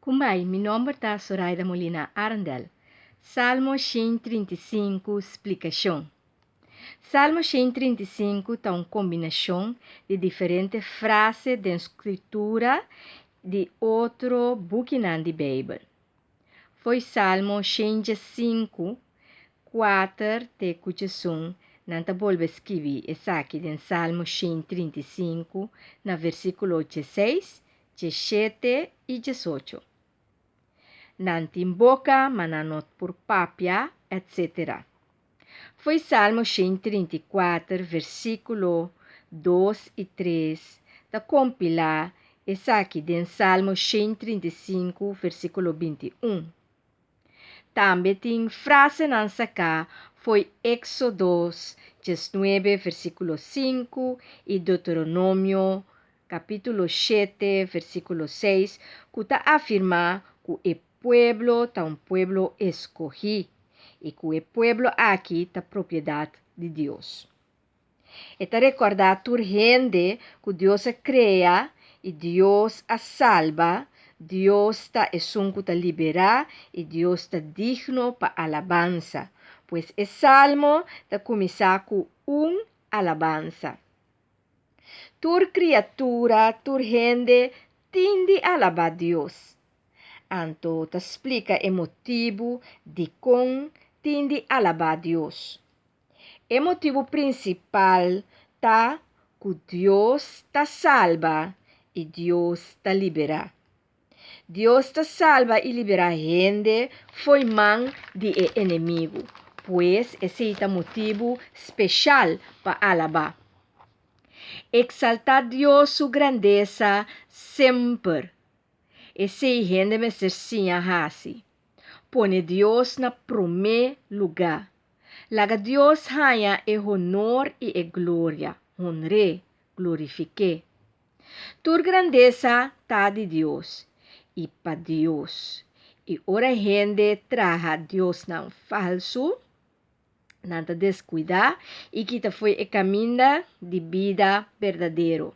Kumbai, mi nomber ta Soraida Molina Arendel. Salmo 135 splikashon. Salmo 135 ta un kombinashon di diferente frase den Skritura di otro bukinan di Beibel. Fo'i Salmo 105, 4 te ku 11, nan ta bolbe skibi esaki den Salmo 135 na versíkulo 16, 17 i 18. Nan tin boka, ma nan no por papia, etc. Fo'i Salmo 134, versíkulo 2 i 3, ta kompilá esaki den Salmo 135, versíkulo 21. Tambe tin frasenan saká fo'i Éksodo 19, versíkulo 5 i Deuteronomio kapítulo 7, versíkulo 6, ku ta afirmá ku e pueblo ta un pueblo eskohí i ku e pueblo aki ta propiedat di Dios. E ta rekordá tur hende ku Dios a krea i Dios a salba, Dios ta esun ku ta liberá i Dios ta digno pa alabansa. Pues e salmo ta kuminsá ku un alabansa. Tur kriatura, tur hende tin di alabá Dios. Anto ta splika e motibu dikon tin di alabá Dios. E motibu prinsipal ta ku Dios ta salba i Dios ta liberá. Dios ta salba i liberá hende fo'i man di e enemigu, pues esei ta motibu speshal pa alabá. Eksaltá Dios su grandesa semper. Esei hende mester siña hasi. Pone Dios na promé lugá. Laga Dios haña e honor i e gloria, honr'é, glorifik'é. Tur grandesa ta di Dios i pa Dios, i ora hende traha diosnan falsu, nan ta deskuidá i kita fo'i e kaminda di bida berdadero.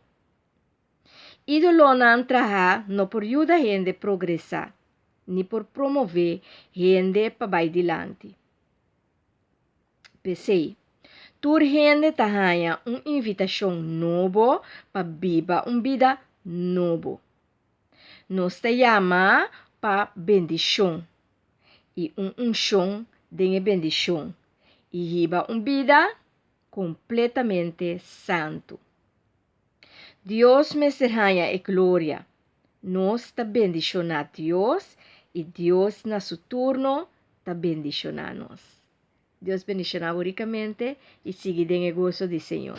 Ídolonan trahá no por yuda hende progresá, ni por promové hende pa bai dilanti. P'esei, tur hende ta haña un invitashon nobo pa biba un bida nobo. Nos ta yama pa bendishon i un unshon den e bendishon i hiba un bida kompletamente santu. Dios mester haña e gloria. Nos ta bendishoná Dios i Dios na su turno ta bendishoná nos. Dios bendishoná bo rikamente i sigui den e goso di Señor.